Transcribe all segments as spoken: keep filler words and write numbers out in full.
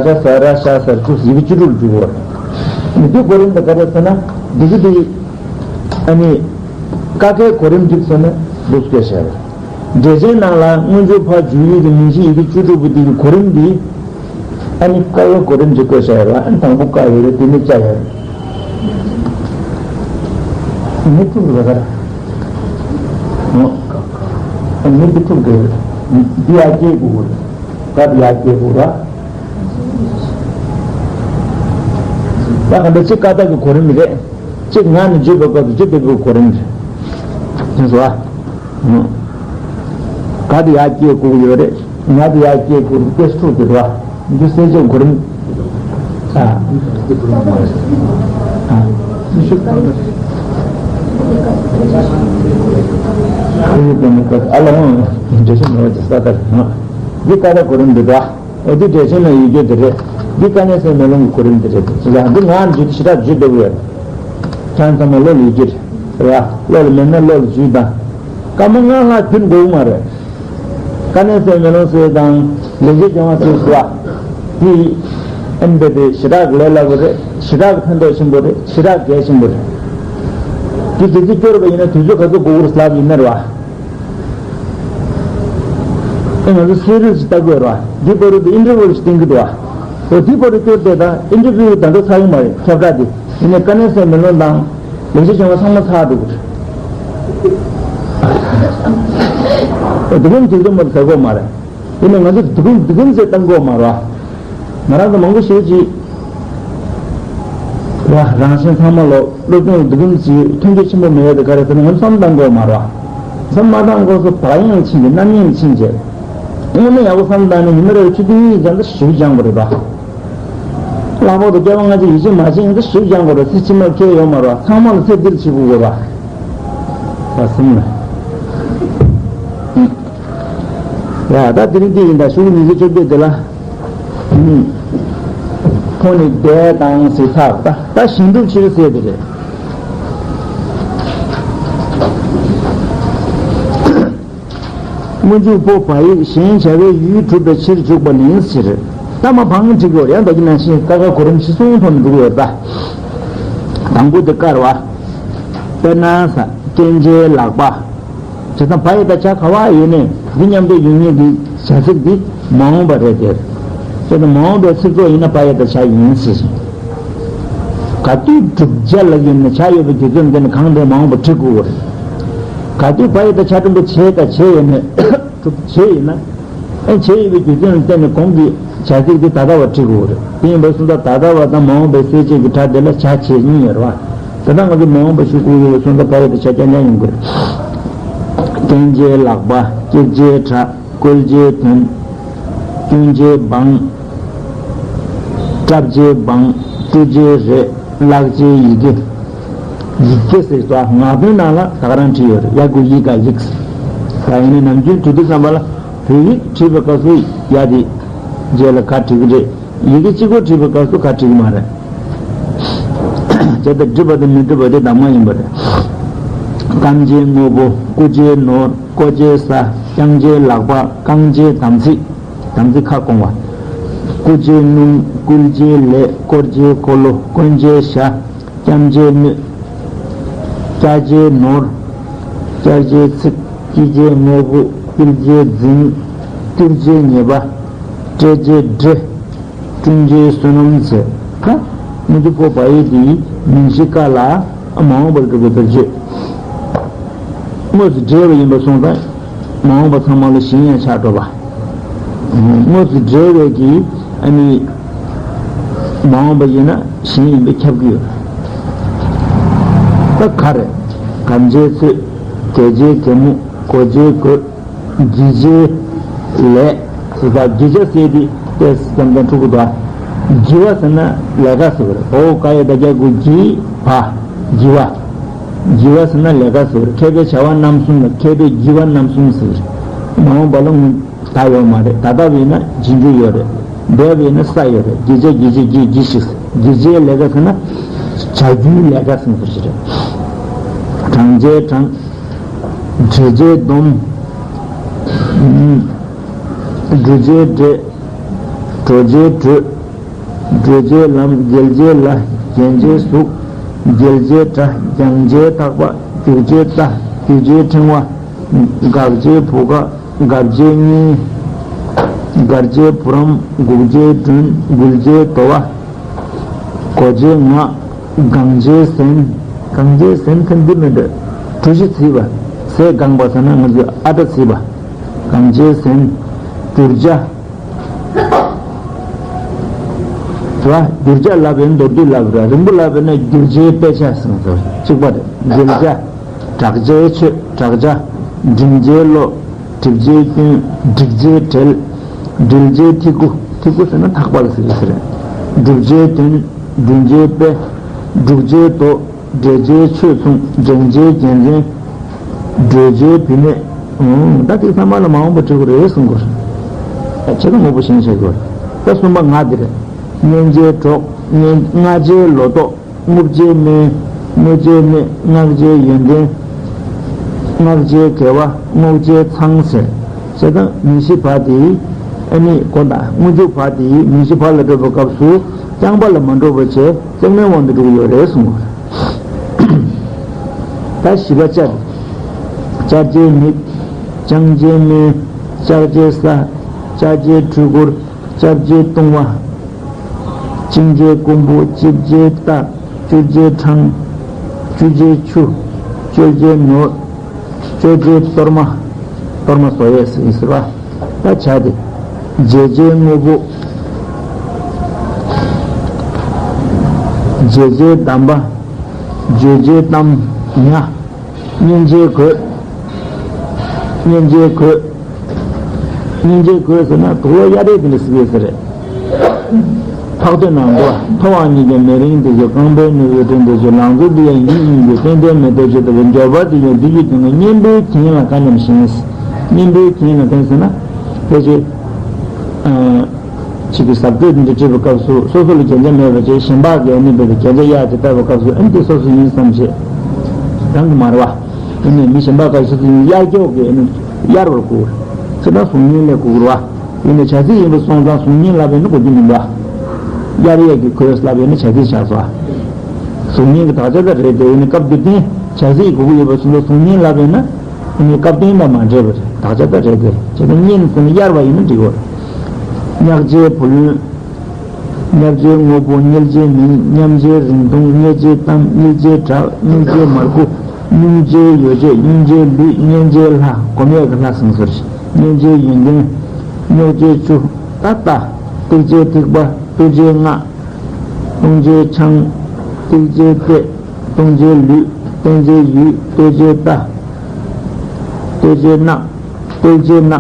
ཤ་ས་ར་ཤ་ས་ར་བཅུ་ཡི་གེ་བཅུ་དྲུག་འགྲིག་གོ། མི་འདི་གོ་རིམ་དེ་ག་རེ་ཟེར་ན། འདི་གི་འདི། ཨ་ནི། ཀ་ཁའི་གོ་རིམ་འགྲིག་སོང་ན་འདུག་སྐད་བཤད་རེད། འགྲེལ་ཆེན་ནང་ལ་སྔོན་འཇུག་ཕར་འཇུག་ཡུལ་གྱི་མིང་གཞི་ཡི་གེ་བཅུ་དྲུག་པོ་འདི་གི་གོ་རིམ་འདི། ཨ་ནི་ཀ་ཁའི་གོ་རིམ་གྱི་བཀོད་བཤད་རེད་བ། ཨ་ནི་དང་པོ་ཀ་ཡོད་རེད། དེ་ནི་ཅ་ཡོད་རེད། མི་ཐུབ་རེད་བ་ག་རེ། ཨ་ནི་འདི་ཐུབ་རེད། འདི་ཡར་སྐྱེལ་དགོས་རེད། ཀ་འདི་ཡར་སྐྱེལ་དགོས་རེད། ད་ག་འདྲ་ཅིག་ཀ་དག་གི་གོ་རིམ་རེད། གཅིག་ང་ནི་བརྗོད་པའི་སྐབས་སུ་བརྗོད་པའི་གོ་རིམ་རེད། དེ་ཚོ་ཨ། ག་དེ་ཡར་སྐྱེལ་དགོས་ཡོད་རེད། ང་དེ་ཡར་སྐྱེལ་དགོས་རེད། སྐད་ཤུགས་དེ་རེད་བ། འདི་གསལ་བྱེད་གོ་རིམ། ཨ། ཨ། ཨ་ལ་འོང་། འགྲེལ་བཤད་མེད་པ་དེ་ས་ལྟར། འདི་ཀ་དག་གོ་རིམ་འདི་རེད་བ། འོ་དེ་འགྲེལ་ཆེན་ལ་ཡོད་རྒྱུ་དེ་རེད། འདི་དཀའ་གནད་གསལ་མེ་ལོང་གི་གོ་རིམ་དེ་རེད། ཡང་འདི་ངག་འཇུག་དེ་ཞེ་དྲག་འཇུག་འདོད་ཡོད། ཁྱེད་ཚང་མ་བློ་ལ་ཡོད་རྒྱུ་རེད། རེད་བ། བློ་ལ་མེད་ན་བློ་ལ་འཇུག་དང་། སྐར་མ་ལྔ་ལྷག་རྒྱུན་འགྲོ་གི་མ་རེད། དཀའ་གནད་གསལ་མེ་ལོང་ཟེར་དང་། ལེགས་བཤད་ལྗོན་དབང་ཟེར་བ། དེ་ཨེམ་བེ་བེ་ཞེ་དྲག་གི་ལས་སླ་པོ་རེད། ཞེ་དྲག་གི་ཕན་ཐོགས་ཆེན་པོ་རེད། ཞེ་དྲག་གལ་ཆེན་པོ་རེད། དེ་གལ་སྲིད་སྐྱོར་བ་ཡིན་ན་དུས་ཚོད་ག་ཚོད་འགོར་འགོར་ལབ་ཡིན་ན་རེད་བ། ཨེ་ང་ཚོ་སེ་རིལ་ཞིག་ལྟ་དགོས་ར། འདི་བར་དུ་ཨིན་ཊར་ཝལ་ཞིག་བསྟན་གྱི་འདུག་བ། འོ་འདི་བར་དུ་སྐྱོར་དེ་དང་ཨིན་ཊར་བིའུ་ད་ལྟ་ཚར་གྱི་མ་རེད། ཁྱབ་བསྒྲགས་དེ། ཡིན་ནའི་དཀའ་གནད་གསལ་མེ་ལོང་དང་། ལེགས་བཤད་ལྗོན་དབང་ཚང་མ་ཚར་འགྲོ་གི་རེད། འོ་འདི་གམ་དུས་ཚོད་མ་ཟ་གོ་མ་རེད། ཡིན་ནའི་ང་ཚོ་འདི་གམ་འདི་གམ་ཟེར་བཏང་གོ་མ་རེད་བ། ང་རང་ཚོ་མང་པོ་ཞེ་ཅིག་ར། རང་གཞན་ཚང་མ་ལོ་སློབ་སྦྱོང་འདི་གམ་ཅིག་མཐུན་འགྱུར་ཆེན་པོ་མེད་ཡ་དེ་ག་རེ་ཟེར་ན། ང་བསམ་བཏང་དགོས་མ་རེད་བ། བསམ་མ་བཏང་དགོས་སོ་བག་ཡངས་ཕྱིན་ཏེ་རྣམ་གཡེང་ཕྱིན་ཏེ། དངོས་གནས་ཡག་པོ་བསམ་བཏང་ནས་ཉི་མ་རེར་ཆུ་ཚོད་གཉིས་ཙམ་ད་ཞིབ་སྦྱང་དགོས་རེད་བ། གླང་པོ་དང་སྐྱེ་བ་སྔ་ཕྱི་ཡིད་ཆེས་མ་བྱེད་ཡིན་ད་ཞིབ་སྦྱང་དགོས་རེད། ཚེ་ཕྱི་མར་ཁེལ་ཡོད་མ་རེད་བ། ཚང་མ་ལ་ཚེ་འདིར་བྱེད་དགོས་རེད་བ། ད་སེམས་ལ། ཡ་ད་དེ་རིང་འདི་ཡིན་ད་ཤོག་གུ་ཉི་ཤུ་བཅོ་བརྒྱད་དེ་ལ། ཁོང་ནི་བསྡད་དང་ཟེར་ཚར། ད་ད་ཞིང་སྒྲུབ་ཕྱིར་ཟེར་དེ་རེད། སྔོན་འཇུག་པོ་བ་ཡིག་གཞན་བྱ་བའི་ཡུལ་གྲུབ་པའི་ཕྱིར་འཇུག་པ་ནི་ཕྱིར། ད་མ་བང་འགྲིག་གོ་ཡང་ད་གི་ནང་བཞིན་ཀ་ཁ་གོ་རིམ་གཞི་བཟུང་ཐོག་ནས་འགྲོ་གི་ཡོད་ད། དང་པོ་དེ་དཀར་བ། དཔེར་ན་ས་སྐྱེ་མཆེད་ལག་པ། བྱས་ཙང་བ་ཡི་ད་ཆ་ག་བ་ཡོད་ནས་འདི་མཉམ་དུ་ཡོང་མཁན་གྱི་བྱ་ཚིག་འདི་མ་འོངས་པ་རེད་དེ། བྱས་ཙང་མ་འོངས་པའི་ཚིག་ཚོགས་ཡིན་ན་བ་ཡི་ད་ཆ་ཡིན་ཟེར། ག་དུས་བསྒྲུབ་བྱ་ལ་ཡོད་ན་བྱ་ཡོད་པའི་རྒྱུ་མཚན་འདི་ནི་གང་དེ་མ་འོངས་པ་བྲི་དགོས་པ་རེད། ག་དུས་བ་ཡི་ད་ཆ་འགྲེང་བུ་བྱས་ད་བྱས་ཡོད་ན་བསྒྲུབ་བྱས་ཡིན་ན། ཨེ་བྱས་ཡོད་པའི་རྒྱུ་མཚན་ལ་བརྟེན་ནས་གོང་གི་བྱ་ཚིག་འདི་ད་ལྟ་བ་བྲི་དགོས་པ་རེད། དེ་ཡིན་པ་སོང་ཙང་ད་ལྟ་བ་དང་མ་འོངས་པའི་གསལ་བྱེད་ཀྱི་སྒྲ་དེ་ལ་བྱ་བྱེད་གཉིས་ཡོད་རེད་བ། ད་ལྟ་ང་ཚོ་མ་འོངས་པ་ཞུ་དགོས་ཡོད་པ་སོང་ཙང་བ་ཡི་ད་ཆ་རྐྱང་རྐྱང་ཡོང་གི་རེད། སྐྱེ་མཆེད་ལག་པ། སྐྱེ་མཆེད་སྒྲ། བཀོལ་བྱའི་དོན། སྐྱོན་བྱེད་བང་། སྐྲབ་བྱེད་བང་། བཀྲུ་བྱེད་རེག་ལག་བྱེད་ཡི་གེ། ཡི་གེ་ཟེར་ཙང་ངག་དོན་ནང་ལ་ད་ག་རང་བྲིས་ཡོད་རེད། ཡ་གུ་ཡི་ག་ཡིག་ད་ཡིན་ནའི་ནམ་རྒྱུན་བྲིས་དུས་ཙམ་པ་ལ་བོད་ཡིག་བྲིས་པའི་སྐབས་སུ་ཡ་དེ་རྗེས་ལ་ག་བྲིས་ཀྱི་རེད། ཡི་གེ་གཅིག་པོ་བྲིས་པའི་སྐབས་སུ་ག་བྲིས་ཀྱི་མ་རེད། བྱས་ཙང་འབྲི་བ་དང་མི་འབྲི་བ་དེ་གདམས་ངག་ཡིན་པ་རེད། རྐང་རྗེས་དངོས་པོ། སྐུ་རྗེས་ནོར། ཀོ་རྗེས་ས། རྐྱང་རྗེས་ལག་པ། རྐང་རྗེས་དམ་ཚིག་དམ་ཚིག་ཁ་སྐོང་བ། སྐུ་རྗེས་སྣུམ། སྐུལ་རྗེས་ལས། སྐོར་རྗེས་འཁོར་ལོ། སྐོན་རྗེས་ཞྭ། སྐྱམ་རྗེས་སྣོད། སྐྱ་རྗེས་ནོར། སྐྱར་རྗེས་ཚིག་སྐྱི་རྗེས་དངོས་པོ། སྐྱིལ་རྗེས་འཛིན། བསྟུར་རྗེས་ཉེས་པ། བཀྲེས་རྗེས་འདྲེ། བསྐྲུན་རྗེས་བསོད་ནམས་ཟེར། ད་སྔོན་འཇུག་པོ་བ་ཡི་དེའི་མིང་གཞི་ཀ་ལ་མ་འོངས་པར་གྱུར་པའི་དོན་བརྗོད། དངོས་སུ་འབྲེལ་བ་ཡིན་པ་སོང་ཙང་མ་འོངས་པ་ཚང་མ་ལ་གཞན་ཡང་ཆགས་འགྲོ་བ། དངོས་སུ་འབྲེལ་བའི་གི་ཨ་ནི་མ་འོངས་པ་ཡིན་ན་གཞན་ཡིན་པས་ཁྱབ་ཀྱི་ཡོད། ད་ག་རེ། གམ་བྱས་ཚོད། གད་བྱས་གད་མོ། གོ་བྱས་གོད། བགྱི་བྱས་ལས། ཟེར་ད་བགྱི་བྱ་ཟེར་དེ་ཏོག་ཙམ་ཙམ་འཁྲུག་གི་འདུག་བགྱི་བ་ཟེར་ན་ལས་ཀ་ཟེར་བ་རེད། འོ་ཀ་ཡ་བཏགས་རྒྱ་གུ་བགྱི་བ། བགྱི་བ། བགྱི་བ་ཟེར་ན་ལས་ཀ་ཟེར་བ་རེད། མཁས་པའི་བྱ་བ་རྣམ་གསུམ་ལ་མཁས་པའི་བགྱི་བ་རྣམ་གསུམ་ཟེར། མ་འོངས་པ་ལ་སྔོན་ད་ཡོད་མ་རེད། ད་ལྟ་བས་ན་རྗེས་འཇུག་ཡོད་རེད། འདས་པས་ན་ས་ཡོད་རེད། བགྱི་བྱ་བགྱི་བྱེད་བགྱིས་བགྱིས་ཤིག་བགྱི་བྱའི་ལས་ཀ་ཟེར་ན་བྱ་རྒྱུའི་ལས་ཀ་ཟེར་ན་ཟེར་ཞིག་རེད། དྲང་བྱས་དྲངས། འདྲེ་བྱས་འདོམས། འགྲོ་བྱས་འདྲེ། འགྲོ་བྱས་འགྲོས། བགྲོད་བྱེད་ལམ། འགེལ་བྱེད་ལ། བརྒྱན་བྱེད་གཟུགས། འགེལ་བྱེད་སྒྲ། བརྒྱངས་བྱེད་ཐག་པ། རྒྱུག་བྱེད་རྟ། རྒྱུ་བྱེད་ཕྲེང་བ། དགག་བྱེད་བུ་ག། དགར་བྱེད་གཉིས། དགར་བྱེད་བུ་རམ། སྒུག་བྱེད་སྒྲོན། འགུལ་བྱེད་དོ་བ། གོ་བྱེད་ངག། དགང་བྱེད་ཟན། དགང་བྱེད་ཟན་ཚན་འདི་མི་འདོད། གྲུ་བཞི་བརྩིས་པ། ཟས་དགང་པ་ཟེར་ན་ང་ཚོས་ཨ་སྒྲ་བརྩིས་པ། དགང་བྱེད་ཟན། བསྒྱུར་བྱ། བ། བསྒྱུར་བྱ་ལབ་པས་མདོར་བསྡུས་ལབ་ར། རིང་པོ་ལབ་པས་ན་བསྒྱུར་བྱའི་དཔེ་ཆ་ཟེར་ཚོ་གཅིག་པ་རེད། འགྲེལ་བྱ། དྲག་བྱའི་ཆོས། དྲག་བྱ། འབྲིང་བྱའི་བློ། གྲིབ་བྱའི་སྐྱོན། འགྲིག་བྱའི་བྲེལ། འགྲིལ་བྱའི་ཐི་གུ། ཐི་གུ་ཟེར་ན་ཐག་པ་ལ་ཟེར་གྱི་རེད། སྒྲུབ་བྱའི་དོན། འདྲེན་བྱའི་དཔེ། སྒྲུག་བྱའི་མདོ། འགྲེལ་བྱའི་ཆོས་མཚུངས། འགྲེང་བྱའི་རྒྱལ་མཚན། བགྲོད་བྱའི་བུད་མེད། ཨང་། ད་དེ་ཚང་མ་ལ་མ་འོངས་པ་འབྲི་དགོས་རེད་གསུང་གི་རེད། ད་ཆེ་ད་དངོས་པོ་གཞན་བྱེད་དགོས་རེད། ད་གསུམ་པ་ངག་འདི་རེད། སྙན་བྱའི་གྲོགས། སྙན། རྔ་བྱའི་ལོ་ཏོག་རྔུབ་བྱའི་སྨན། རྔོ་བྱའི་སྨད། སྔགས་བྱའི་ཡོན་ཏན། སྔགས་བྱའི་དགེ་བ། རྔོག་བྱའི་ཚང་ཟེར། བྱས་ཙང་མིང་གཞི་བ་དེ་ཨ་ནི་གོ་ད་སྔོན་འཇུག་བ་དེ་མིང་གཞི་བ་ལ་འགྲོ་བའི་སྐབས་སུ་རྐྱང་པ་ལ་མ་འགྲོ་བ་བྱས་ཚེག་མའི་དབང་དུ་འགྲོ་གི་ཡོད་རེད་གསུངས། ད་བཞི་པ་ལྕགས། ལྕགས་བྱའི་མིག་ལྕང་བྱའི་སྨན། ལྕགས་བྱའི་ས། ལྕགས་བྱའི་འཕྲུལ་འཁོར། ལྕགས་བྱའི་བཏུང་བ། གཅིན་བྱའི་རྐུན་པོ། གཅིབ་བྱའི་རྟ། གཅུར་བྱའི་འཕྲང་། གཅུ་བྱའི་ཆུ། གཅོད་བྱའི་ནོར། གཅོད་བྱའི་གཏོར་མ། གཏོར་མ་བཟོ་ཡས་ཟེར་ཟེར་བ། ད་བྱ་དེ། བརྗེད་བྱའི་དངོས་པོ། བརྗེད་བྱའི་གདམས་པ། བརྗོད་བྱའི་གཏམ། ཉ། སྙན་བྱའི་གོས། སྙན་བྱའི་གོས། སྙན་བྱའི་གོས་ཟེར་ན་དུག་ལོག་གཡའ་རས་དེ་འདྲ་ཟེར་གྱི་ཟེར་རེད། འཕགས་བསྟོད་ནང་དུ། མཐོ་བ་ཉིད་ཀྱང་མེ་རིང་དུ་གྱུར། རྐང་པའི་ནུ་བོས་བྲན་དུ་གྱུར། ལང་ཚོ་འདི་ཡང་ཡིད་གཉིས་ཀྱི། ཏན་ཏན་མེ་ཏོག་ཅན་དུ་བས། འབྱོར་པ་འདི་ཡང་བདུད་ཀྱི་དུག་ལྔས། གཉེན་པོའི་གྱེན་ལ་བཀའ་ཉམས་ཤིང་། གཉེན་པོའི་གྱེན་ལ་བཀའ་ཟེར་ན་ཕལ་ཆེར། ཨ། ཅིག་གི་ཟབ་ཆོས་འདི་འདྲ་བྲིས་པའི་སྐབས་སུ་སོ་སོ་ལ་རྒྱན་ཆ་མེད་པ་བྱས་གཞན་པ་གིས་ཨ་ནི་འབད་པའི་རྒྱན་ཆ་གཡར་ཏེ་བཏགས་པའི་སྐབས་སུ་ཨ་ནི་དེ་སོ་སོ་ཡིན་བསམ་བྱས་རང་གི་མ་རེད་བ། ཨ་ནི་མི་གཞན་པ་ག་སོ་སོ་ཡིན་གཡར་སྐྱོག་གིས་ཨ་ནི་གཡར་བར་གོ། ཁྱེད་རང་གཟུགས་བརྙན་ལས་གོ་དགོས་རེད་བ། ཡིན་ནའི་བྱ་ཚིག་ཡིན་པ་སོང་ཙང་གཟུགས་བརྙན་ལབ་པས་ན་གོ་རྒྱུ་མིན་པ། གཡར་ཡས་ཀྱི་གོས་ལབ་པས་ན་བྱ་ཚིག་ཆགས་སོ། གཟུགས་བརྙན་གྱི་དག་ཆ་ད་རེད་དེ། ཡིན་ནའི་སྐབས་འདིར་བརྟེན་བྱ་ཚིག་གོ་གི་ཡོད་པ་སོང་ཙང་གཟུགས་བརྙན་ལབ་པས་ན། ཨ་ནི་སྐབས་དོན་དང་མ་འདྲེས་པ་རེད། དག་ཆ་ད་རེད་དེ། བྱས་ན་བརྙན་ཟེར་ན་གཡར་བ་ཡིན་ན་འགྲིག་གོ། བརྙག་བྱའི་བུ་ལོན། བརྙག་བྱའི་དངོས་པོ། བསྙལ་བྱའི་མིང་། མཉམ་བྱའི་རིང་ཐུང་། བསྙལ་བྱའི་གཏམ། བསྙིལ་བྱའི་བྲག། བསྙིལ་བྱའི་མར་ཁུ། སྙུང་བྱའི་ཡོ་བྱད། སྙུང་བྱའི་ལུས། སྙན་བྱའི་ལྷ། སྒོམ་ཡས་ཀྱི་ལྷ་ཟེར་ཟེར། སྙན་བྱའི་ཡོན་ཏན། རྙོག་བྱའི་ཆུ། ད་ལྟ། བཏེག་བྱའི་ཐིགས་པ། གཏུག་བྱའི་རྔ། བཏུང་བྱའི་ཆང་། བཏེག་བྱའི་ལྟེ། བཏུང་བྱའི་ལུས། བསྟན་བྱའི་ཡུལ། བསྟོད་བྱའི་རྟ། བསྟོད་བྱའི་རྣག་བསྟོད་བྱའི་རྣག་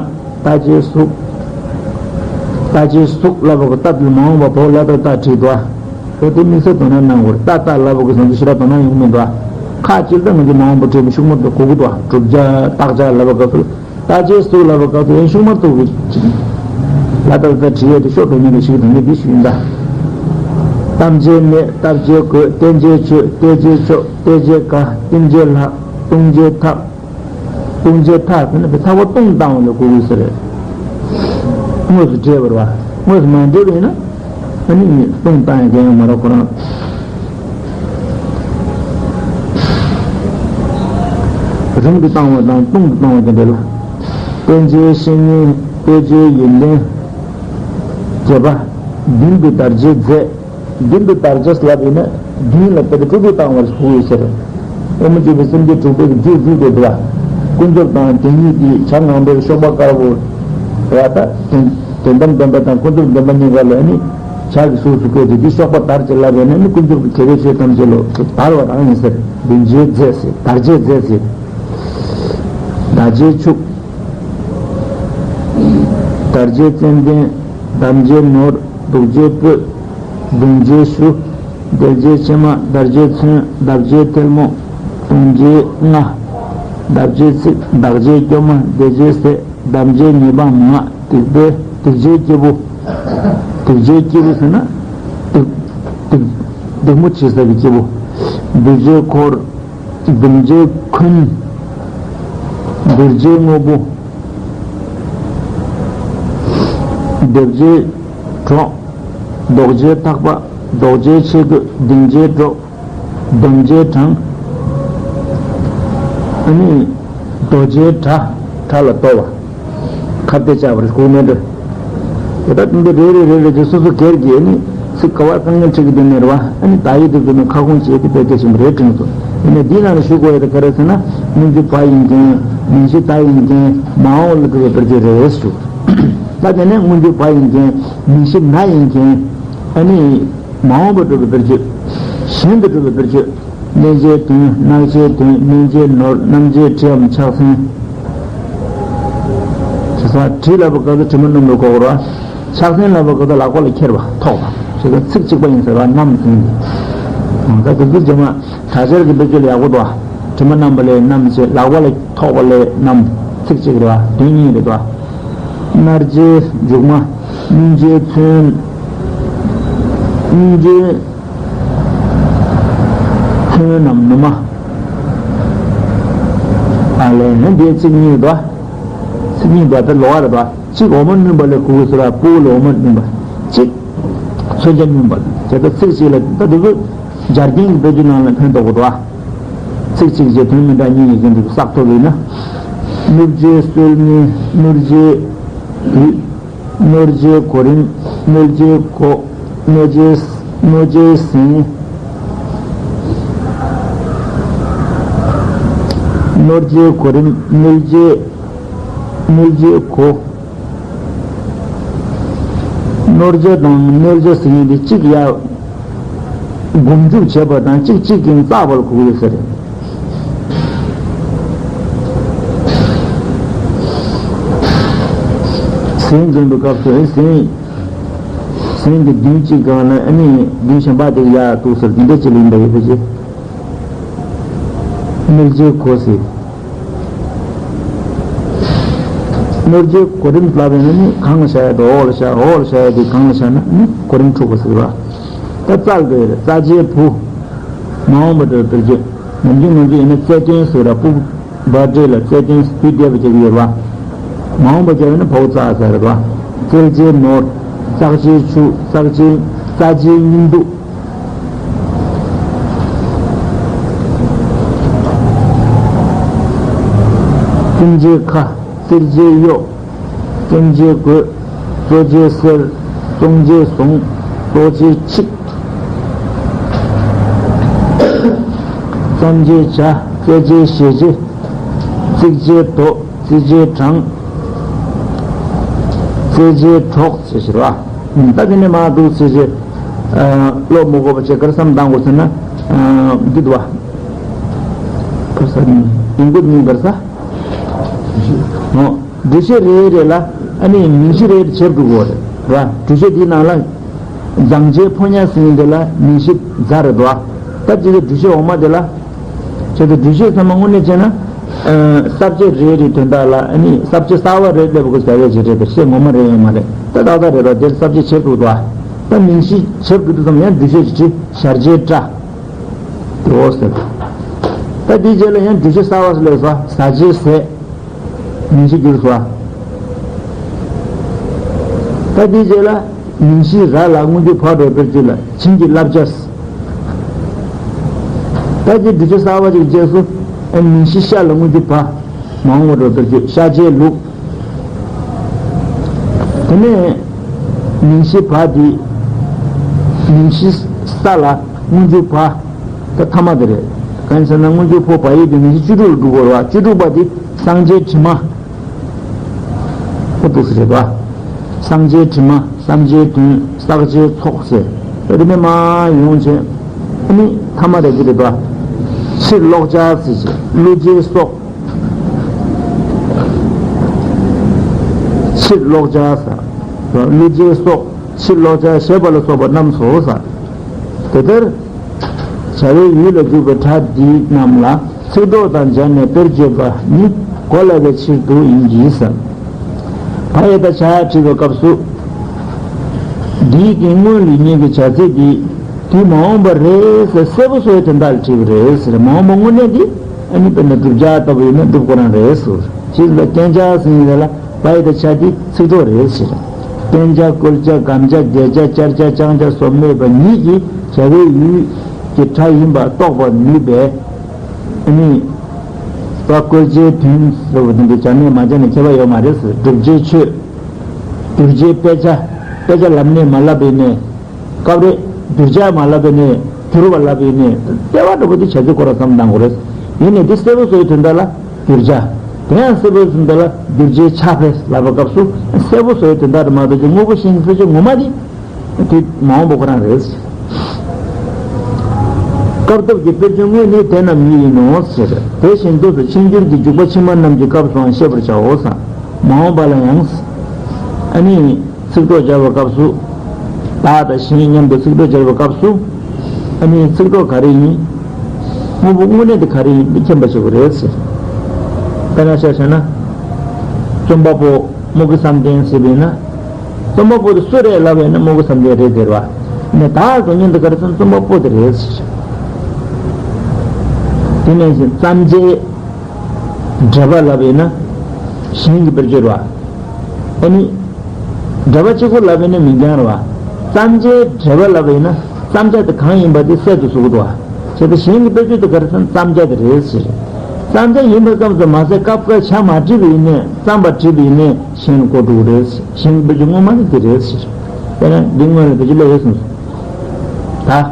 བལྟ་བྱའི་གཟུགས། བལྟ་བྱའི་གཟུགས་ལབ་པ་གི་བལྟ་དེ་ལ་མ་འོངས་པ་བོ་ལ་ད་བལྟ་བྲིས་འདུག་ཨ། འོ་དེ་དམིགས་བསལ་དོ་སྣང་གནང་དགོས་རེད། བལྟ་བལྟ་ལབ་པ་གི་བཟང་ཚུལ་ཞེ་དྲག་དོ་སྣང་ཡོང་མི་འདུག་ཨ། ཁ་ཅིག་ད་ང་ཚོ་མ་འོངས་པ་བྲིས་པ་ཤུགས་མ་གཏོགས་གོ་གི་འདུག་ཨ། བསྒྲུབ་བྱ་བརྟག་བྱ་ལབ་པ་གི་བལྟ་བྱའི་གཟུགས་ལབ་པ་གི་ཡང་ཤུགས་མ་གཏོགས་གི་ལ་ད་ད་བྲིས་ཡས་དེ་ཤོག་གྲོགས་ཉིད་ལ་ཞིག་དང་ངས་འདི་ཞུ་ཡིན་ད། གཏམ་བྱའི་སྨད། བལྟ་བྱའི་གོས། བསྟན་བྱའི་ཆོས། བལྟས་བྱའི་ཕྱོགས། བལྟས་བྱའི་ཀ། བསྟིམ་བྱའི་ལྷ། བཏུང་བྱའི་ཐག་བཏུང་བྱའི་ཐག་ཟེར་ན་བའི་ཐག་པ་བཏུང་བཏང་བ་ལ་གོ་དགོས་ས་རེད། དངོས་སུ་འདྲེས་པ་རེད་བ། དངོས་སུ་མ་འདྲེས་པ་ཡིན་ན་ཨ་ནི་ནི་བཏུང་བཏང་ཡང་འགན་ཡང་མ་རག་ཁོ་རང་། རིང་དུ་བཏང་བ་དང་བཏུང་དུ་བཏང་བ་དེ་འདྲ་ལ། བསྟན་བྱའི་བཤེས་གཉེན། བསྟོད་བྱའི་ཡོན་ཏན། བརྒྱད་པ། མདུན་དུ་བདར་བྱའི་རྫས། མདུན་དུ་བདར་བྱ་ལབ་ཡིན་ན་མདུན་ལ་དཔེ་དེ་སྤྲོ་སྤྲོ་བཏང་བར་ཞུ་ཡོད་ཟེར། དབུ་མ་འཇུག་པའི་སེམས་བསྐྱེད་དྲུག་པའི་མཇུག་མཇུག་དེ་འདུག་བ། ཀུན་རྫོབ་དང་དེ་ཉིད་ཀྱི་བྱ་ངང་པའི་གཤོག་པ་དཀར་པོ། ར་ད་དོན་དོན་དམ་བདེན་པ་དང་ཀུན་རྫོབ་བདེན་པ་གཉིས་ཀ་ལ་ནི་བྱ་གི་གཟུགས་སུ་བཀོད་དེ་འདི་གཤོག་པ་དར་ཅེས་ལབ་ཡིན་ན་ནི་ཀུན་རྫོབ་ཀྱི་དགེ་བའི་ཆོས་ཐམས་ཅད་ལ་དར་བ་རང་ཡིན་ཟེར། མདུན་བྱའི་རྫས་ཟེར། དར་བྱའི་རྫས་ཟེར། དར་བྱའི་ཕྱུགས། དར་བྱའི་ཙན་དན། བསྡམ་བྱའི་ནོར། བདུག་བྱའི་སྤོས། བརྡུང་བྱའི་གཞུ། བརྡལ་བྱའི་ཕྱེ་མ། བརྡར་བྱའི་ཚོན། བརྡབ་བྱའི་ཐལ་མོ། བརྡུང་བྱའི་རྔ། བརྡབ་བྱའི་ཚིགས། འདག་བྱའི་སྐྱོ་མ། བརྡེག་བྱའི་ཟས། བསྡམ་བྱའི་ཉེས་པའམ་ངག་བརྡེག་པའི་བརྡེག་བྱའི་སྐྱེས་བུ། བརྡེག་བྱའི་སྐྱེས་བུ་ཟེར་ན། བརྡེག་བརྡེག་བརྡེག་མོ་བྱེད་ས་གི་སྐྱེས་བུ། བརྡུང་བྱའི་འཁོར། བརྡུང་བྱའི་འཁོན། བརྡུར་བྱའི་དངོས་པོ། བརྡེབ་བྱའི་གྲོགས། ལྡོག་བྱའི་ཐག་པ། ལྡོག་བྱའི་ཆས་གོས། ལྡིང་བྱའི་སྒྲོ། འདོམ་བྱའི་གྲངས། ཨ་ནི་རྡོ་བྱའི་སྒྲ། སྒྲ་ལ་ལྟོ་བ། ཁ་གཏད་བཅག་པར་གུག་མེད་འགྲོ། དེ་ལྟར་དུམ་བུ་རེ་རེ་རེ་རེ་དེ་སོ་སོ་སྒེར་གྱིས་ནི་ཚིག་ག་བ་དཀའ་ངལ་འཕྲད་ཀྱི་དོན་མེད་རེད་བ། ཨ་ནི་བརྡ་ཡིག་དེ་བཟོས་ནས་ཁ་སྐོང་བྱས་ཏེ་དཔེ་སྐད་ཆེན་པོ་རེ་དྲན་སོང་། ཡིན་ནའི་འདིའི་ནང་ལ་ཞུ་དགོས་ཡ་དེ་ག་རེ་ཟེར་ན། སྔོན་འཇུག་བ་ཡིན་མཁན། མིང་གཞི་ད་ཡིན་མཁན། མ་འོངས་ལ་འགྲོ་བའི་བེད་སྤྱོད་རེད་ཞུ། ད་དེ་ནས་སྔོན་འཇུག་བ་ཡིན་མཁན། མིང་གཞི་ན་ཡིན་མཁན། ཨ་ནི་མ་འོངས་པར་འགྲོ་བའི་བེད་སྤྱོད། གཞན་དུ་འགྲོ་བའི་བེད་སྤྱོད། གནས་བྱའི་དོན། གནང་བྱའི་དོན། སྨན་བྱའི་ནོར། རྣམ་བྱའི་དྲི་འམ་ཕྱག་མཚན། བྱས་ཙང་དྲི་ལབ་པའི་སྐབས་སུ་དྲི་མ་རྣམས་ལ་གོ་དགོས་རེད་བ། ཕྱག་མཚན་ལབ་པའི་སྐབས་སུ་ལག་པ་ལ་འཁྱེར་བ། ཐོགས་པ། བྱས་ཙང་ཚིག་གཅིག་པ་ཡིན་ཟེར་བ། རྣམ་ཟིན་ཏེ། ད་དེ་ཚོ་རྗེས་མ་དྲག་ཆར་གྱི་བེད་སྤྱོད་ལ་ཡག་པོ་འདུག་དྲི་མ་རྣམ་པ་ལས་རྣམ་བྱས། ལག་པ་ལ་ཐོགས་པ་ལས་རྣམ། ཚིག་གཅིག་རེད་བ། དོན་གཉིས་རེད་དོ། སྣར་བྱའི་མཇུག་མ། སྣུན་བྱའི་ཚོན། སྣུན་བྱའི་ཚོན་ནམ་ནུ་མ། ཨ་ལས་ནི་འདིའི་ཚིག་གཉིས་དོ། ཚིག་གཉིས་དོ། དེ་ལོགས་ཀ་རེད་དོ། གཅིག་འོ་མ་སྣུན་པ་ལས་གུག་གུག་ཟེར་བ། སྤུ་གུ་ལ་འོ་མ་སྣུན་པ། གཅིག་མཚོན་ཆ་སྣུན་པ། བྱས་ཙང་ཚིག་གཅིག་ལ་ད་འདི་ཚོ་སྦྱར་རྒྱན་གྱི་བེད་སྤྱོད་ནང་ལ་ཕན་ཐོགས་པ་འདུག་ཨ། ཚིག་གཅིག་བྱས་དོན་མི་འདྲ་གཉིས་ཡོད་ཀྱི་འདུག་བསགས་ཐུབ་ཡིན་ན། སྣུར་བྱའི་སོལ། སྣུར། སྣུར་བྱའི་དུས། སྣུར་བྱའི་གོ་རིམ། སྣུར་བྱའི་གོ། སྣུར་བྱའི། སྣུར་བྱའི་ཟིན། སྣུར་བྱའི་གོ་རིམ། སྣུར་བྱའི། སྣུར་བྱའི་གོ། སྣུར་བྱ་དང་སྣུར་བྱ་ཟེར་མཁན་དེ་གཅིག་ཡར་སྒོམ་རྒྱུག་བྱེད་པ་དང་གཅིག་གཅིག་གིས་བཙགས་པ་ལ་གོ་གི་ཡོད་ས་རེད། ཟན་འཛོམས་པའི་སྐབས་སུ་ཟན། ཟན་གྱི་མདུན་གཅིག་སྒང་ལ་ཨ་ནི་མདུན་གཞན་པ་དེ་ཡར་གཏུགས་ཟེར་འདི་འདྲ་ཅིག་ལ་ཡིན་པ་ཡོད་པ་ཅིག་སྣུར་བྱའི་གོ་ཟེར། སྣུར་བྱའི་གོ་རིམ་ལབ་པ་ཡིན་ན་ནི་གང་ལ་བཞག་ཡ་དེ་འོག་ལ་བཞག་འོག་ལ་བཞག་ཡ་དེ་གང་ལ་བཞག་ན་ནི་གོ་རིམ་འཁྲུག་པ་ཟེར་བ། ད་རྩ་ལ་འགྲོ་ཡ་རེད། རྩ་བྱའི་བུ། མ་འོངས་པ་འགྲོ་བའི་བེད་སྤྱོད། ནམ་རྒྱུན་ང་ཚོ་ཡིན་ན་རྩལ་བརྟན་ཟེར་ར། སྤུ་གུ་བར་འབྲེལ་ལ་རྩལ་བརྟན་དུས་འདས་པ་རྒྱག་གི་ཡོད་པ། མ་འོངས་པ་རྒྱག་ཡོད་ན་བའོ་ཙ་ཟེར་ར། རྩལ་བྱའི་ནོར། བཙག་བྱའི་ཆུ། བཙག་བྱའི། རྩ་བྱའི་སྙིང་སྡུག་རྩོམ་བྱའི་ཁ། བཙིར་བྱའི་གཡོག་རྩོམ་བྱའི་གོས། བཙོ་བྱའི་གསེར། བཙོང་བྱའི་ཟོང་། བཙོ་བྱའི་ཆིག་རྩོམ་བྱའི་བྱ། རྩེད་བྱའི་ཞེ་བྱའི། བརྩིགས་བྱའི་རྡོ། བརྩིས་བྱའི་གྲངས། རྩེད་བྱའི་གྲོགས་ཟེར་ཞེས་པ། ད་དེ་ནས་མར་འདུག་ཟེར་བྱས། ཨ། ཀློག་མི་དགོས་པ་བྱས་ག་རེ་བསམ་བཏང་དགོས་ཟེར་ན། ཨ། འདི་འདུག་བ། ག་རེ་ཟེར་ན། ཡིན་དགོས་མིན་ག་རེ་ཟེར། འོ། འགྲེལ་བཤད་རེ་རེ་ལ་ཨ་ནི་མིང་གཞི་རེ་རེ་བྱེད་དགོས་རེད་བ། འགྲེལ་བཤད་འདིའི་ནང་ལ་མཛངས་བྱའི་ཕོ་ཉ་ཟེར་མཁན་དེ་ལ་མིང་གཞི་མཛའ་རེད་བ། ད་ཅི་གི་འགྲེལ་བཤད་འོག་མ་དེ་ལ། བྱས་ཙང་འགྲེལ་བཤད་ཚང་མ་དངོས་གནས་བྱས་ན། ཨ། ས་བཅད་རེ་རེའི་དོན་དག་ལ་ཨ་ནི་ས་བཅད་གསར་བ་རེ་སླེབས་དགོས་ཟེར་བའི་ཅིག་རེད་དེ། བཤད་ངོ་མ་རེ་ཡོད་མ་རེད། ད་ཏག་ཏག་རེད་བ། དེར་ས་བཅད་བྱེད་དགོས་བ། ད་མིང་གཞི་བྱེད་དགོས་དུས་ཙམ་ཡང་འགྲེལ་བཤད་ཅིག་བྲིས། ཞར་བྱའི་སྐྲ། དེ་འོ་ཟེར། ད་དེའི་རྗེས་ལ་ཡང་འགྲེལ་བཤད་གསར་བ་ཞིག་སླེབས་སོང་། ཟ་བྱའི་ཟས། མིང་གཞི་བསྒྱུར་སོང་། ད་དེའི་རྗེས་ལ་མིང་གཞི་ར་ལ་སྔོན་འཇུག་བ་འགྲོ་བའི་བེད་སྤྱོད་ལ་བྱིན་གྱིས་བརླབ་བྱ། ད་དེ་འགྲེལ་བཤད་གསར་བ་ཅིག་རྗེས་སུ། ཨ། མིང་གཞི་ཤ་ལ་སྔོན་འཇུག་བ། མ་འོངས་པ་འགྲོ་བའི་བེད་སྤྱོད། ཤ་བྱའི་ལུག་དེ་ནས་མིང་གཞི་བ་དེ་མིང་གཞི་ས་ལ་སྔོན་འཇུག་བ། ད་ཐ་མ་དེ་རེད། གང་ཡིན་ཟེར་ན་སྔོན་འཇུག་ཕོ་བ་ཡིག་དེ་མིང་གཞི་བཅུ་དྲུག་ལ་འགྲོ་དགོས་རེད་བ། བཅུ་དྲུག་པ་དེ་སངས་རྒྱས་དྲི་མ། ཨོ་འདུག་སེ་རེད་པ། སངས་རྒྱས་དྲི་མ། བསམ་བྱའི་དོན། བསགས་བྱའི་ཚོགས་ཟེར། རིམ་པས་མར་ཡོང་བྱས། ཨ་ནི་ཐ་མ་རེ་གི་རེད་པ། ཕྱིར་ལོག་བྱ་ཟེར་བྱས། བསླུ་བྱའི་སྲོག་ཕྱིར་ལོག་བྱ་ཟེར། བསླུ་བྱའི་སྲོག་ཕྱིར་ལོག་བྱ། ཞེས་པ་ལ་སོགས་པ་རྣམས་སོ་ཟེར། དེ་ལྟར། བྱ་བའི་ཡུལ་ལ་འཇུག་པའི་སྒྲ་འདི་རྣམས་ལ་ཚིག་གྲོགས་དང་སྦྱར་ནས་དཔེར་བརྗོད་པ་ནི་གོ་སླ་བའི་ཕྱིར་དུ་ཡིན་གྱི་ཟེར། བ་ཡ་བཏགས་བྱ་བྲིས་པའི་སྐབས་སུ། འདིའི་གི་སྔོན་ལ་ཡིན་མཁན་གྱི་བྱ་ཚིག་འདི་དུས་མ་འོངས་པ་རེད་ཟེར་གསལ་པོ་བཟོ་བའི་དོན་དག་ལ་བྲིས་པ་རེད་ཟེར། མ་འོངས་པ་དངོས་གནས་འདི་ཨ་ནི་དཔེར་ན་བསྒྲུབ་བྱ་ལྟ་བུ་ཡིན་ན་སྒྲུབ་ཁོ་རང་རེད་ཟེར། ཕྱིས་ལ་རྐྱང་བྱ་ཟེར་ཡིན་ལ་བ་ཡ་བཏགས་བྱ་འདི་ཚིག་གྲོགས་རེད་ཟེར། བསྟན་བྱ་བཀོལ་བྱ་སྒོམ་བྱ་བརྒྱད་བྱ་བཅར་བྱ་བཅང་བྱ་སོགས་སྨོས་པ་ཉིད་ཀྱིས་བྱ་བའི་ཡུལ་གྱི་སྒྲ་ཡིན་པ་རྟོགས་པར་ནུས་པས། ཨ་ནི། བཀོལ་བྱའི་དོན་ཟེར་བ་འདི་འདྲ་སྦྱར་ནས་མ་སྦྱར་ནས་ཁྱད་པར་ཡོད་མ་རེད་ཟེར། བསྒྲུབ་བྱའི་ཆོས། བསྒྱུར་བྱའི་དཔེ་ཆ། དཔེ་ཆ་ལབ་ནས་མ་ལབ་པས་ནས། སྐབས་རེ་བསྒྱུར་བྱ་མ་ལབ་པས་ནས་བསྒྱུར་བ་ལབ་པས་ནས། ལྟེ་བ་འདྲ་པོ་དེ་བྱ་ཚིག་ཁོ་རང་བསམ་བློ་བཏང་དགོས་རེད། ཡིན་ནའི་འདི་གསལ་པོ་བཟོ་བའི་དོན་དག་ལ་བསྒྱུར་བྱ། དེ་ཡང་གསལ་པོ་བཟོ་བའི་དོན་དག་ལ་བསྒྱུར་བྱའི་ཆ་དཔེ་ལབ་པའི་སྐབས་སུ་གསལ་པོ་བཟོ་བའི་དོན་དག་དེ་མ་གཏོགས་ཀྱི་དངོས་པོ་གཞན་གྱི་དཔེ་བརྗོད་ངོ་མ་དེ། དེ་མ་འོངས་པ་ཁོ་རང་རེད། སྐབས་ཐོབ་ཀྱི་དཔེར་བརྗོད་དངོས་ནི་དེ་རྣམས་ཉིད་ཡིན་ནོ་ཟེར། དེ་བཞིན་དུ་ཕྱིར་འགྱུར་གྱི་འཇུག་པ་ཕྱི་མ་རྣམས་ཀྱི་སྐབས་སུའང་ཤེས་པར་བྱའོ་ཟེར། མ་འོངས་པ་ལ་ཡང་། ཨ་ནི། ཚིག་གྲོགས་སྦྱར་བའི་སྐབས་སུ། བདག་དང་གཞན་མཉམ་དུ་ཚིག་གྲོགས་སྦྱར་བའི་སྐབས་སུ། ཨ་ནི་ཚིག་གྲོགས་ག་རེ་ཡིན། དངོས་པོ་དངོས་གནས་དེ་ག་རེ་ཡིན་འདི་མཁྱེན་པ་བྱེད་དགོས་རེད་ཟེར། དཔེར་ན་ཆ་བཞག་ན། རྩོམ་པ་པོ་དམུ་དགེ་བསམ་གཏན་ཟེར་བས་ན། རྩོམ་པ་པོ་དེ་སུ་རེད་ལབ་པས་ན་དམུ་དགེ་བསམ་གཏན་རེད་ཟེར་བ། ནས་བདག་གཟུགས་བརྙན་དེ་ག་རེ་ཟེར་ན་རྩོམ་པ་པོ་དེ་རེད་ཟེར། དེ་ནས་བརྩམས་བྱའི་འགྲེལ་པ་ལབ་པས་ན་གཞན་གྱི་དཔེར་བརྗོད་རེད་བ། ཨ་ནི། འགྲེལ་པ་གཅིག་པོ་ལབ་པས་ན་མིང་རྐྱང་རེད་བ། བརྩམས་བྱའི་འགྲེལ་པ་ལབ་པས་ན་བརྩམས་བྱ་དེ་གང་ཡིན་པ་དེ་གསལ་དུ་བཟོ་གི་འདུག་བ། བྱས་ཙང་གཞན་གྱི་དཔེར་བརྗོད་དེ་ག་རེ་ཟེར་ན་བརྩམས་བྱ་དེ་རེད་ཟེར། བརྩམས་བྱ་ཡིན་པའི་སྐབས་སུ་མ་ཟད་སྐབས་འགའ་བྱ་མ་བྲིས་པ་ཡིན་ནའི་བརྩམས་པ་བྲིས་པ་ཡིན་ནའི་གཞན་ལ་གོ་འགྲོ་གི་རེད་ཟེར། གཞན་གྱི་དཔེར་བརྗོད་ངོ་མ་ནི་དེ་རེད་ཟེར། དཔེར་ན་འདི་སྔོན་ལ་བེད་སྤྱོད་སླེབས་ཡོད་གསུངས་སོང་། ད།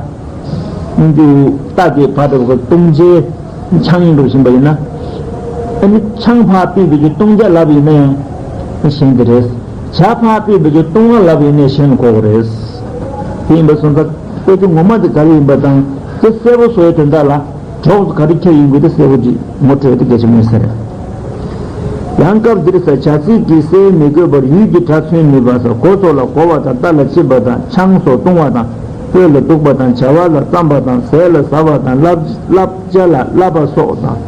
སྔོན་འཇུག་རྟགས་དེ་བ་འདྲ་བོ་སྟོང་ཆའི་ཆང་ཡིན་འགྲོ་བཞིན་པ་ཡིན་ན། ཨ་ནི་ཆང་ཕར་ཕུད་པའི་རྒྱུ་སྟོང་ཆ་ལབ་ཡིན་ན་ཡང་གཞན་དེ་རེད། ཇ་ཕར་ཕུད་པའི་རྒྱུ་སྟོང་བ་ལབ་ཡིན་ན་གཞན་ལ་གོ་གི་རེད། དེ་ཡིན་པ་སོང་ཙང་དཔེ་ཆ་ངོ་མ་དེ་ག་རེ་ཡིན་པ་དང་དེ་གསལ་པོ་བཟོ་བའི་དོན་དག་ལ། གྲོགས་སུ་ག་རེ་ཁྱེར་ཡིན་དགོས་དེ་གསལ་པོ་ཅིག་ངོ་སྤྲོད་དེ་གལ་ཆེན་མོ་ཡིན་ས་རེད། ཡང་སྐབས་འདིར་ས་བྱ་ཚིག་གིས་གསལ་མི་དགོས་པར་ཡུལ་གྱི་སྒྲ་མཚོན་ནུས་པ་སོགས་གོ་སོགས་ལ་གོ་བ་དང་རྟ་ལ་ཆིབས་པ་དང་ཆང་སོགས་བཏུང་བ་དང་སྤོས་ལ་བདུག་པ་དང་བྱ་བ་ལ་བརྩམས་པ་དང་ཟས་ལ་ཟ་བ་དང་བསླབ་བསླབ་བྱ་ལ་བསླབ་པ་སོགས་དང་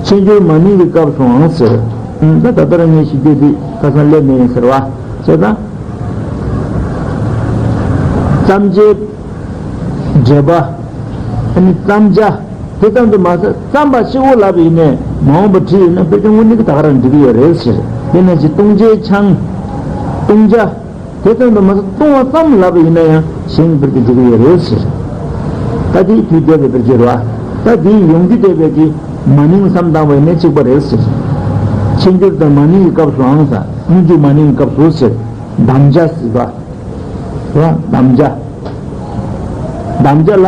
ཕྱིར་འགྱུར་མ་ནིང་གི་སྐབས་སུའང་ཟེར། ད་ད་ལྟ་རང་ངས་ཞིག་རྒྱུ་དེ་ཁ་སང་སླེབས་མེད་ཡིན་ཟེར་བ་ཟེར་ད། བརྩམས་བྱའི་འགྲེལ་པ། ཨ་ནི་བརྩམས་བྱ། དེ་ཙམ་དུ་མ་ཟད་བརྩམས་པ་གཅིག་པོ་ལབ་ཡིན་ནའི་མ་འོངས་པ་བྲིས་ཡོད་ན་དཔེ་ཆ་དངོས་གནས་ཀྱི་ད་ག་རང་འགྲིག་གི་ཡོད་རེད་ཟེར། དེ་ནང་བཞིན་བཏུང་བྱའི་ཆང་། བཏུང་བྱ། དེ་ཙམ་དུ་མ་ཟད་བཏུང་བ་ཙམ་ལབ་ཡིན་ན་ཡང་གཞན་གྱི་དཔེར་གྱི་འགྲིག་གི་ཡོད་རེད་ཟེར། ད་དེའི་དུས་འདས་པའི་དཔེར་བརྗོད་རེད་བ། ད་དེའི་ཡོང་རྒྱུ་འདས་པའི་གི་མ་ནིང་བསམ་བཏང་བ་ཡིན་ན་གཅིག་པ་རེད་ཟེར། ཕྱིར་འགྱུར་དང་མ་ནིང་གི་སྐབས་སུའང་ཟེར། སྔོན་འཇུག་མ་ནིང་གི་སྐབས་སུ་ཟེར། གདམ་བྱ་ཟེར་བ། རེད་བ། གདམ་བྱ། གདམ་བྱ་ལ་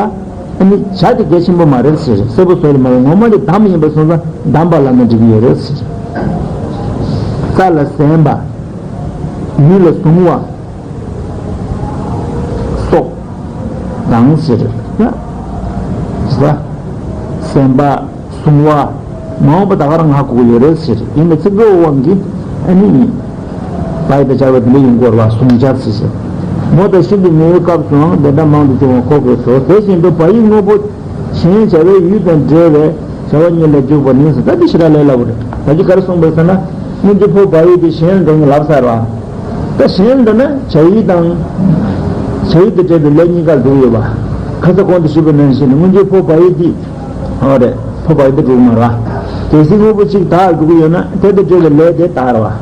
ཨ་ནི་བྱ་དེ་གལ་ཆེན་པོ་མ་རེད་ཟེར། གསལ་པོ་བཟོ་ཡ་མ་རེད། ངོ་མ་དེ་གདམ་ཡིན་པ་སོང་ཙང་གདམ་པ་ལབ་ན་འགྲིག་གི་ཡོད་རེད་ཟེར། རྩྭ་ལ་གཟན་པ། ཡུལ་ལ་བཟུང་བ་སོགས་དང་ཟེར་ན། རྩྭ། གཟན་པ། བཟུང་བ། མ་འོངས་པ་ད་ག་རང་ཧ་གོ་གི་ཡོད་རེད་ཟེར། ཡིན་ནའི་ཚིག་གྲོགས་དབང་གིས་ཨ་ནི། བ་ཡི་དང་སྦྱར་བ་དེ་འདྲ་ཡིན་དགོས་རེད་བ། བཟུང་བྱ་ཟེར་ཟེར། མོ་དང་ཤིན་ཏུ་ཉེ་བའི་སྐབས་སུའང་དེ་འདྲ་མང་དུ་བྱུང་བ་གོ་དགོས་སོ། དེ་བཞིན་དུ་བ་ཡི་དངོས་པོ་གཞན་བྱ་བའི་ཡུལ་དང་འབྲེལ་བའི་བྱ་བ་ཉིད་ལ་འཇུག་པ་ནི་ཟེར། ད་འདི་ཞེ་དྲག་ལས་སླ་པོ་རེད། ད་ཅི་ག་རེ་གསུངས་པ་ཟེར་ན། སྔོན་འཇུག་ཕོ་བ་ཡི་དེ་གཞན་འགྲོ་ངེས་ལབ་ཚར་བ། ད་གཞན་འདི་ན་བྱ་ཡུལ་དང་། བྱ་ཡུལ་དང་འབྲེལ་བའི་ལས་གཉིས་ཀ་འགྲོ་གི་ཡོད་པ། ཁ་ས་གོང་དུ་ཞུས་པ་ནང་བཞིན་སྔོན་འཇུག་ཕོ་བ་ཡི་དེ། ཨོ་རེད། ཕོ་བ་ཡི་དེ་འགྲོ་གི་མ་རེད་བ། གལ་སྲིད་དངོས་པོ་གཅིག་བདག་འགྲོ་གི་ཡོད་ན་དེ་དང་འབྲེལ་བའི་ལས་དེ་བདག་རེད་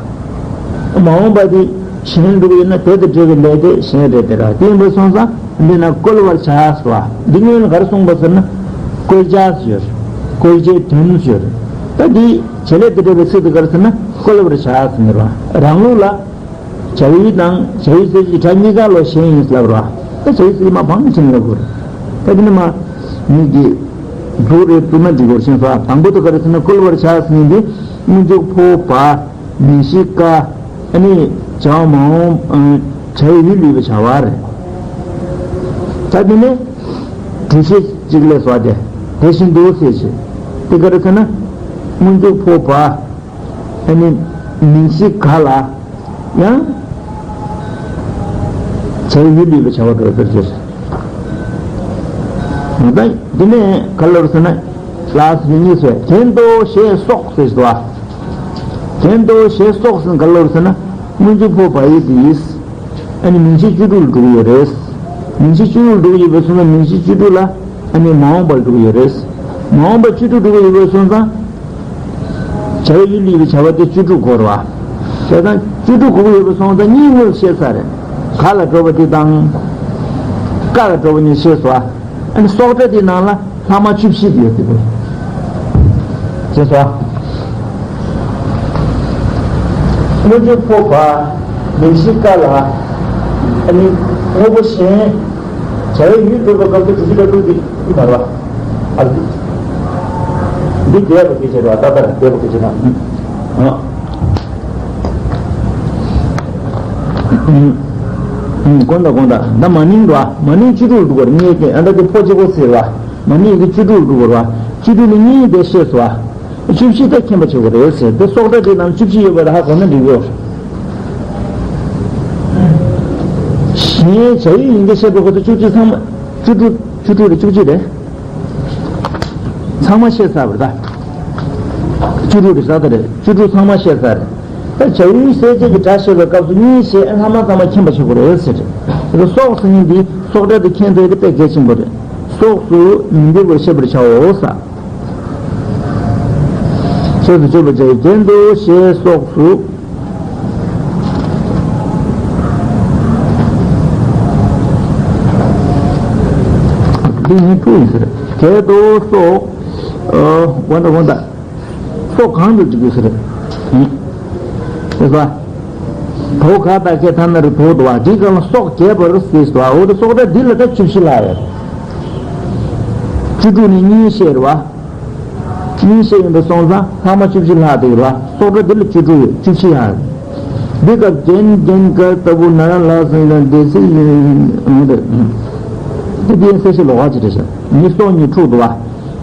བ། མ་འོངས་པ་དེ་གཞན་འགྲོ་གི་ཡོད་ན་དེ་དང་འབྲེལ་བའི་ལས་དེ་གཞན་རེད་དེ་ར། དེ་ཡིན་པ་སོང་ཙང་འདི་ན་བཀོལ་བར་བྱ་ཟེར་བ། འདི་སྔོན་ལ་ག་རེ་གསུངས་པ་ཟེར་ན། བཀོལ་བྱ་ཟེར། བཀོལ་བྱའི་དོན་ཟེར། ད་འདི་བྱེད་ལས་དེ་འབྲེལ་བའི་ཚིག་དེ་ག་རེ་ཟེར་ན་བཀོལ་བར་བྱ་ཟེར་ནི་རེད་བ། རང་ལུགས་ལ། བྱ་ཡུལ་དང་བྱ་ཡུལ་ཟེར་གྱི་སྒྲ་གཉིས་ཀ་ལོ་གཞན་ཡིན་ལབ་ར། ད་བྱ་ཡུལ་ཟེར་གྱི་མ་བང་ཆེན་ལབ་དགོས་རེད། ད་དེ་ནི་མ། མིག་གིས། འཛུགས་རེ་བཙུགས་ན་འགྲིག་གོ་ཤེས་སོ། དང་པོ་དེ་ག་རེ་ཟེར་ན་བཀོལ་བར་བྱ་ཟེར་ནི་འདི་སྔོན་འཇུག་ཕོ་བ། མིང་གཞི་ཀ་ཨ་ནི་བྱ་བ་མ་འོངས་བྱ་བའི་ཡུལ་ལུས་པའི་བྱ་བ་རེད། ད་དེ་ནི་འགྲེལ་བཤད་ཅིག་ལས་སོ་དེ། དེ་བཞིན་དུ་ཟེར་ཞེས། དེ་ག་རེ་ཟེར་ན། སྔོན་འཇུག་ཕོ་བ། ཨ་ནི་མིང་གཞི་ག་ལ་ཡང་བྱ་བའི་ཡུལ་ལུས་པའི་བྱ་བ་འགྲོ་ཟེར་གྱི་རེད། ད་འདི་ནས་ག་ལ་རེད་ཟེར་ན། ལགས་སོ་གཉིས་སོ། གན་དུ་ཞེས་སོགས་ཟེར་འདུག་བ། གན་དུ་ཞེས་སོགས་ཟེར་ག་ལ་རེད་ཟེར་ན། སྔོན་འཇུག་ཕོ་བ་ཡི་དེ་ཡིས། ཨ་ནི་མིང་གཞི་བཅུ་དྲུག་ལ་འགྲོ་གི་ཡོད་རེད། མིང་གཞི་བཅུ་དྲུག་ལ་འགྲོ་གི་ཡོད་པའི་སོང་ན་མིང་གཞི་བཅུ་དྲུག་ལ། ཨ་ནི་མ་འོངས་པར་འགྲོ་གི་ཡོད་རེད། མ་འོངས་པ་བཅུ་དྲུག་འགྲོ་གི་ཡོད་པའི་སོང་ཙང་། བྱ་བའི་ཡུལ་ལུས་པའི་བྱ་བ་དེ་བཅུ་དྲུག་གོ་རེད་བ། བྱས་ཙང་བཅུ་དྲུག་གོ་གི་ཡོད་པའི་སོང་ཙང་གཉིས་དངོས་སུ་བཤད་ཚར་རེད། ག་ལ་འགྲོ་བ་དེ་དང་། ཀ་ལ་འགྲོ་བ་གཉིས་ཤེས་སོ། ཨ་ནི་སོགས་སྒྲ་དེའི་ནང་ལ་ལྷག་མ་བཅུ་བཞི་དེ་ཡོད་དེ་བོ། ཅེས་སོ། སྔོན་འཇུག་ཕོ་བ། མིང་གཞི་ཀ་ལ། ཨ་ནི་དངོས་པོ་གཞན། བྱ་བའི་ཡུལ་སྒྲུབ་པའི་སྐབས་སུ་བསྒྲུབ་བྱའི་སྒྲ་དྲུག་དེ་ཡིན་མ་རེད་བ། ཨ་ལ་འདི་འདི་འདས་པ་སྐད་ཆ་རེད་བ། ཏག་ཏག་འདས་པ་སྐད་ཆ་ན། ཨ། དགོངས་དག་དགོངས་དག་ད་མ་ནིང་འགྲོ་བ། མ་ནིང་བཅུ་དྲུག་ལ་འགྲོ་དགོས་རེད། ངས་ཀྱི་ཨ་ད་དེ་ཕོ་གཅིག་པོ་ཟེར་བ། མ་ནིང་གི་བཅུ་དྲུག་ལ་འགྲོ་དགོས་རེད་བ། བཅུ་དྲུག་ནི་གཉིས་དེ་ཤེས་སོ་བ། བཅུ་བཞི་ད་མཁྱེན་པ་བྱེད་དགོས་རེད་ཟེར། དེ་སོགས་སྒྲ་དེ་ནང་བཅུ་བཞི་ཡོད་པ་ད་ཧ་གོ་ན་འགྲིག་གོ། གཞན་བྱ་ཡུལ་ཡིན་གྱི་ཤེས་པའི་སྐབས་སུ་བཅུ་གཅིག་ཚང་མ། བཅུ་དྲུག་བཅུ་དྲུག་རེད། བཅུ་གཅིག་རེད། ཚང་མ་ཤེས་ཚར་བ་རེད་ད། བཅུ་དྲུག་རེད་ཟེར་ད་རེད། བཅུ་དྲུག་ཚང་མ་ཤེས་ཚར་རེད། ད་བྱ་ཡུལ་གསལ་བྱེད་ཀྱི་སྒྲ་བཤད་པའི་སྐབས་སུ་གཉིས་ཞེས་ལྷག་མ་ཚང་མ་མཁྱེན་པ་བྱེད་དགོས་རེད་ཟེར། དེ་སོགས་ཟེར་མཁན་འདི་སོགས་སྒྲ་དེ་མཁྱེན་ཐུབ་ཡ་དེ་དཔེ་གལ་ཆེན་པོ་རེད། སོགས་སུ་མི་འགྱུར་བར་ཤེས་པར་བྱའོ་ཟེར། ཤེས་སུ་བཅུག་པ་བྱས་གྱེན་དུ་ཞེས་སོགས་སུ། འདི་ནི་དྲུག་ཡིན་ཟེར། གྱེན་དུ་སོགས། ཨ། དགོངས་དག་དགོངས་དག་སོགས་གང་དུ་འཇུག་དགོས་ཟེར། ཡིན། ཤེས་སོང་། དོ་ག་ད་ག་ཐ་ན་རོ་དོ་དོ་བ། འདི་གང་ལ་སོགས་རྒྱས་པར་ཟེར་སོ། འོ་དེ་སོགས་སྒྲ་འདི་ལ་ད་བཅུ་བཞི་ལྷག་ཡོད། བཅུ་དྲུག་ནི་གཉིས་བཤད་རེད་བ། གཉིས་བཤད་ཡིན་པ་སོང་ཙང་ལྷག་མ་བཅུ་བཞི་ལྷག་དེ་ཡོད་བ། སོགས་སྒྲ་འདི་ལ་བཅུ་དྲུག་ཡོད། བཅུ་བཞི་ཡང་ཡོད། འདི་སྐབས་གྱེན་གྱེན་ག་ལྟ་བུ་ན་ར་ལ་སོང་ཙང་སྡེ་སྲིད་ཡིན་རེད། འདི་དེ་ཡིན་ས་ཞིག་ལོགས་ཀ་ཅིག་རེད་ཤག་ནི་སོགས་ཉིད་འཁྲུག་འདུག་བ།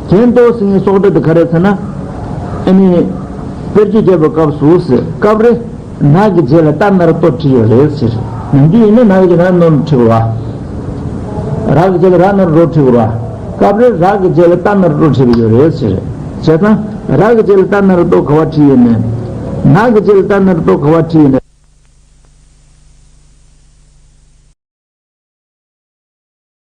གྱེན་དུ་ཟེར་མཁན་སོགས་སྒྲ་དེ་ག་རེ་ཟེར་ན། ཨ་ནི། དཔེར་བརྗོད་བརྒྱབ་པའི་སྐབས་སུ་ཟེར། སྐབས་རེ། ན་གི་རྗེས་ལ་ཏ་ན་རོ་ཏོ་བྲིས་ཡོད་རེད་ཟེར། ནམ་རྒྱུན་ཡིན་ན་ན་གི་རྗེས་ལ་ན་ན་རོ་བྲིས་དགོས་ར། ར་གི་རྗེས་ལ་ར་ན་རོ་བྲིས་དགོས་ར། སྐབས་རེ་ར་གི་རྗེས་ལ་ཏ་ན་རོ་ཏོ་བྲིས་པ་ཡོད་རེད་ཟེར། བྱས་ཙང་ར་གི་རྗེས་ལ་ཏ་ན་རོ་ཏོ་ག་བ་བྲིས་ཡོད་ནས། ན་གི་རྗེས་ལ་ཏ་ན་རོ་ཏོ་ག་བ་བྲིས་ཡོད་ནས།